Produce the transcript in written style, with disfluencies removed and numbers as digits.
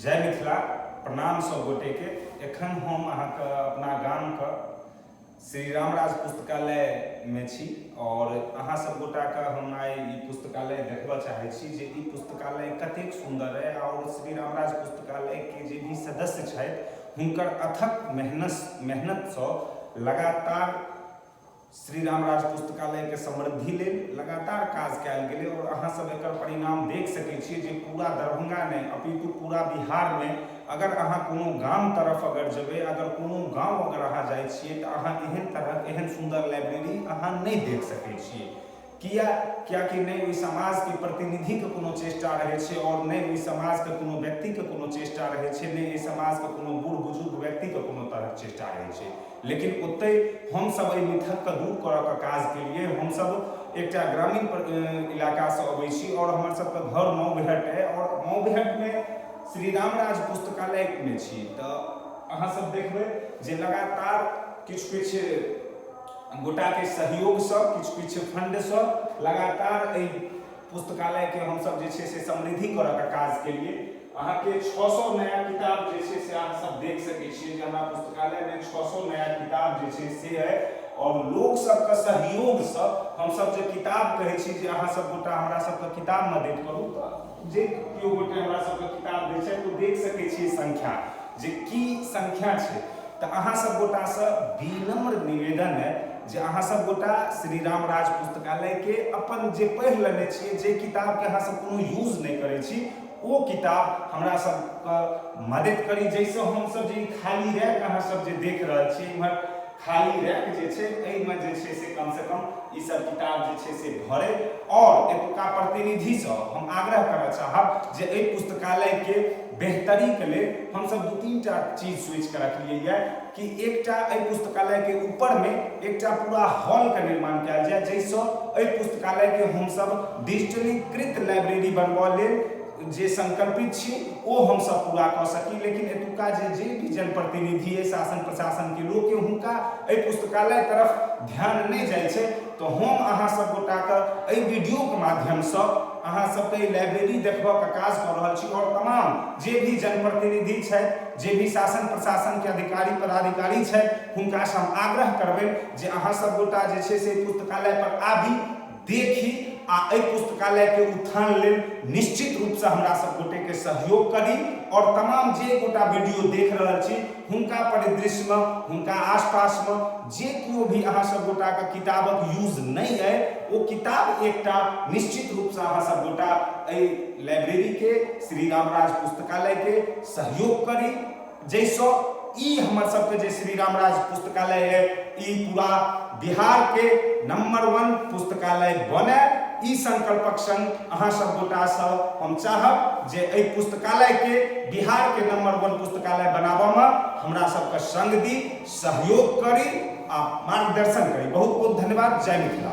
जय मिथिला। प्रणाम सब गोटे के। एखन हम अहाँके अपना गामके श्री रामराज पुस्तकालय में छी और अहाँ सब गोटा के हम आइ ई पुस्तकालय देखबऽ चाहै छी जे ई पुस्तकालय कतेक सुंदर है और श्री रामराज पुस्तकालय के जे भी सदस्य छथि हुनकर अथक मेहनतसँ लगातार श्री रामराज पुस्तकालयके समृद्धि लेल लगातार काज कयल गेलै आओर अहाँ सब एकर परिणाम देख सकै छियै जे पूरा दरभंगा नहि अपितु पूरा बिहारमे अगर अहाँ कोनो गाम तरफ अगर जेबै, अगर कोनो गाँव अगर अहाँ जाइ छियै तऽ अहाँ एहन तरहक एहन सुन्दर लाइब्रेरी अहाँ नहि देख सकै छियै। किया? कियाकि नहि ओहि समाजके प्रतिनिधिके कोनो चेष्टा रहै छै आओर नहि ओहि समाजके कोनो व्यक्तिके कोनो चेष्टा रहै छै, नहि एहि समाजके कोनो बूढ़ बुजुर्ग व्यक्तिके कोनो तरहक चेष्टा रहै छै। लेकिन ओतहि हमसभ एहि मिथकके दूर करऽके काज केलियै। हमसभ एकटा ग्रामीण इलाकासँ अबै छी आओर हमर सबके घर मऊघाट अइ आओर मऊघाटमे श्री रामराज पुस्तकालयमे छी। तऽ अहाँ सब देखबै जे लगातार किछु किछु गोटाके सहयोगसँ, किछु किछु फंडसँ लगातार एहि पुस्तकालयके हमसभ जे छै से समृद्धि करऽके काज केलियै। अहाँके 600 नया किताब जे छै से अहाँ सब देख सकै छियै जे हमरा पुस्तकालयमे 600 नया किताब जे छै से अइ और लोक सबके सहयोगसँ हमसभ जे किताब कहै छी जे अहाँ सब गोटा हमरा सबके किताब मदति करू, तऽ जे केओ गोटे हमरा सबके किताब दै छथि ओ देख सकै छियै संख्या जे की संख्या छै। तऽ अहाँ सब गोटासँ विनम्र निवेदन अइ जे अहाँ सब गोटा श्री रामराज पुस्तकालयके अपन जे पढ़ि लेने छियै, जे किताबके अहाँ सब कोनो यूज नहि करै छी, ओ किताब हमरा सबके मदति करी, जाहिसँ हमसब जे ई खाली रैक अहाँ सब जे देख रहल छियै, इम्हर खाली रैक जे छै, एहिमे जे छै से कमसँ कम ई सब किताब जे छै से भरै। आओर एतुका प्रतिनिधिसँ हम आग्रह करऽ चाहब जे एहि पुस्तकालयके बेहतरीके लेल हमसब 2-3 टा चीज सोचिके रखलियै यऽ कि एकटा एहि पुस्तकालयके ऊपरमे एकटा पूरा हॉलके निर्माण कयल जाय, जाहिसँ एहि पुस्तकालयके हमसब डिजिटलीकृत लाइब्रेरी बनबऽ लेल जे संकल्पित छी ओ हमसब पूरा कऽ सकी। लेकिन एतुका जे जे भी जनप्रतिनिधि अइ, शासन प्रशासनके लोक अइ, हुनका एहि पुस्तकालय तरफ ध्यान नहि जाइ छै। तऽ हम अहाँ सब गोटाके एहि वीडियोके माध्यमसँ अहाँ सबके ई लाइब्रेरी देखबऽके काज कऽ रहल छी और तमाम जे भी जनप्रतिनिधि छथि, जे भी शासन प्रशासनके अधिकारी पदाधिकारी छथि, हुनकासँ हम आग्रह करबनि जे अहाँ सब गोटा जे छै से पुस्तकालय पर आबी, देखी आ एहि पुस्तकालयके उत्थान लेल निश्चित रूपसँ हमरा सब गोटेके सहयोग करी। और तमाम जे गोटा वीडियो देख रहल छी हुनका परिदृश्यमे, हुनका आसपासमे जे केओ भी अहाँ सब गोटाके किताबक यूज नहि अइ, ओ किताब एकटा निश्चित रूपसँ अहाँ सब गोटा एहि लाइब्रेरीके, श्री रामराज पुस्तकालयके सहयोग करी, जाहिसँ ई हमर सबके जे श्री रामराज पुस्तकालय है ई पूरा बिहार के नंबर 1 पुस्तकालय बने। ई संकल्पक संग अहाँ सब गोटासँ हम चाहब जे एहि पुस्तकालय के बिहार के नंबर 1 पुस्तकालय बनाबऽमे हमरा सबके संग दी, सहयोग करी आ मार्गदर्शन करी। बहुत बहुत धन्यवाद। जय मिथिला।